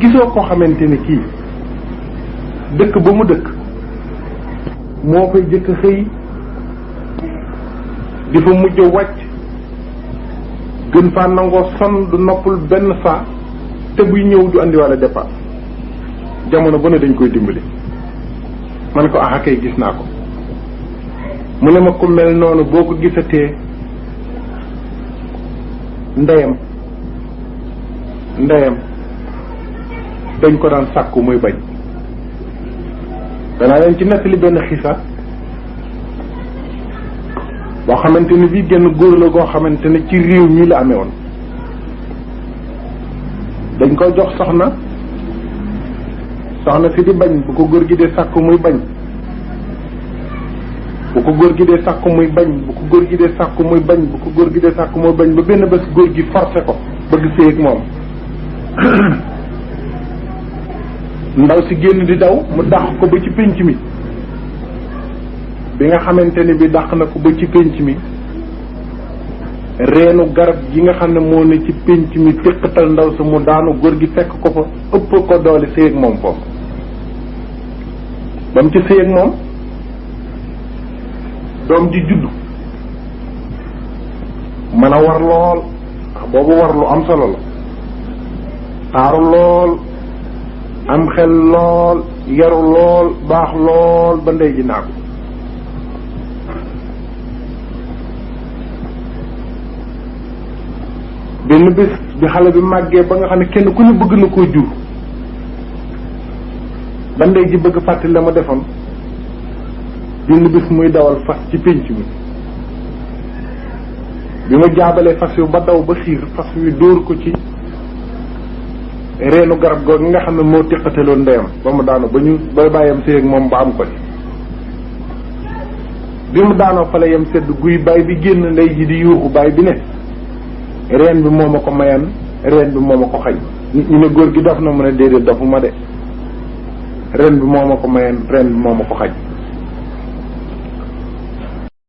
gisoo koo xamante ne kii dëkk ba mu dëkk moo fay jëkk xëy di fa mujj wàcc gën faa nangoo sonn du noppul benn saa te buy ñëw du andi walla dépense jamono bu ne dañ koy dimbali. man ko ah kay gis naa ko mu ne ma ku mel noonu boo ko gisatee ndeyam dañ ko daan sàkku muy bañ. danaa leen ci nettali benn xisa boo xamante ni bii genn góor la goo xamante ne ci réew mi la amee woon. dañ ko jox soxna si di bañ bu ko góor gi dee sàkku muy bañ bu ko góor gi dee sàkku muy bañ bu ko góor gi dee sàkku muy bañ bu ko góor gi dee sàkku muy bañ ba benn bés góor gi forcé ko bëgg séy ak moom. ndaw si génn di daw mu dàq ko ba ci pénc mi. bi nga xamante ni bi dàq na ko ba ci pénc mi reenu garab gi nga xam ne moo ne ci pénc mi téqatal ndaw sa mu daanu góor gi fekk ko fa ëpp ko doole séy ak moom foofu. ba mu ci séy ak moom doom ji juddu mën a war lool ndax boobu war lu am solo la taaru lool am xel lool yaru lool baax lool ba ndey ji naagu. benn bés bi xale bi màggee ba nga xam ne kenn ku ne bëgg na koo jur ba ndey ji bëgg fàttali la ma defoon benn bés muy dawal fas ci pénc mi bi ma jaabalee fas yu ba daw ba xiir fas wi dóor ko ci reenu garab googu nga xam ne moo teqataloon ndeyam ba mu daanu ba ñu ba bàyyam séy ak moom ba am ko ci bi mu daanoo fa la yem sedd guy baay bi génn ndey ji di yuuxu baay bi ne reen bi moo ma ko mayan reen bi moo ma ko xañ. nit ñi ne góor gi dof na mu ne déedéet dofu ma de reen bi moo ma ko mayan reen bi moo ma ko xañ.